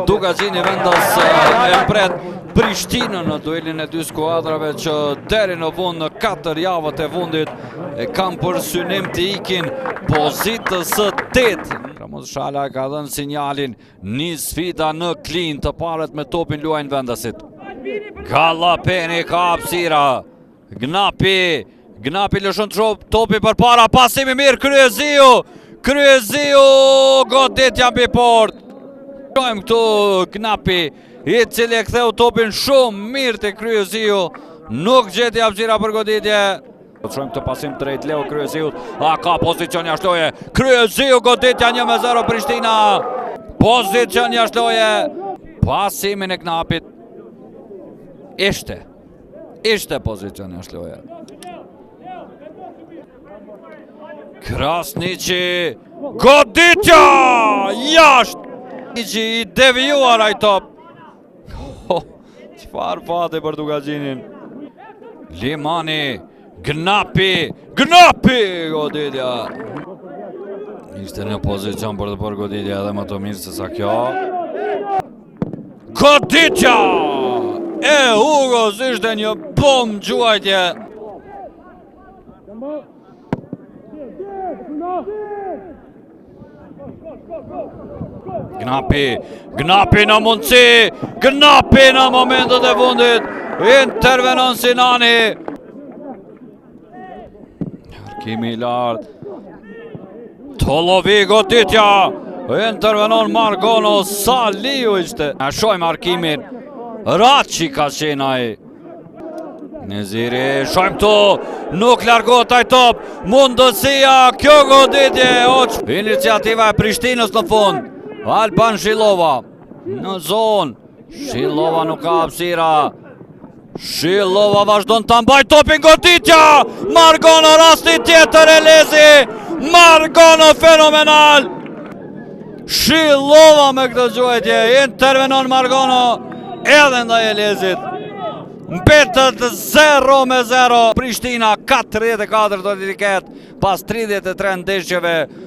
Dukagjini vendas e pret Prishtinën në duelin e dy skuadrave që deri në fund në 4 javët e fundit e kanë për synim të ikin pozitës së 8. Gramoz Shala ka dhënë sinjalin nis sfida në Klinë të parët me topin luajnë vendasit. Gallapeni ka hapësira. Gnapi, Gnapi lëshon trop, topi përpara, pasim i mirë, Kryeziu, Kryeziu, goditja mbi portë. Shohim këtu Gnapi, i cili e ktheu topin shumë mirë te Kryeziu, nuk gjeti hapësira për goditje. Do të shohim këtë pasim drejt Leo Kryeziut, a ka pozicion jashtë loje, Kryeziu goditja 1-0 Prishtina, pozicion jashtë loje, pasimin e Gnapit, ishte. Ishte pozicion jashtë loje. Krasniqi, goditja, jashtë! Krasniqi i devijuar ai top. Çfarë fati për Dukagjinin? Limani, Gnapi, Gnapi, goditja. Ishte në pozicion për të bërë goditje edhe më të mirë se sa kjo. Goditja e Hugos ishte një bombë gjuajtje. Gnapi, Gnapi në mundësi, Gnapi në momentet e fundit, intervenon Sinani. Harkimi i lartë. Tollovi goditja. Intervenon Margono Saliu ishte. E shohim harkimin. Raçi ka qenë ai. Neziri, shohim këtu, nuk largohet ai top, mundësia, kjo goditje, oç. Iniciativa e Prishtinës në fund, Alban Shillova, në zonë, Shillova nuk ka hapësira, Shillova vazhdon ta mbajë topin goditja! Margono rasti tjetër Elezi! Margono fenomenal! Shillova me këtë gjuajtje, intervenon Margono edhe ndaj Elezit. Mbetet 0-0. Prishtina 44 do t'i ketë pas 33 ndeshjeve.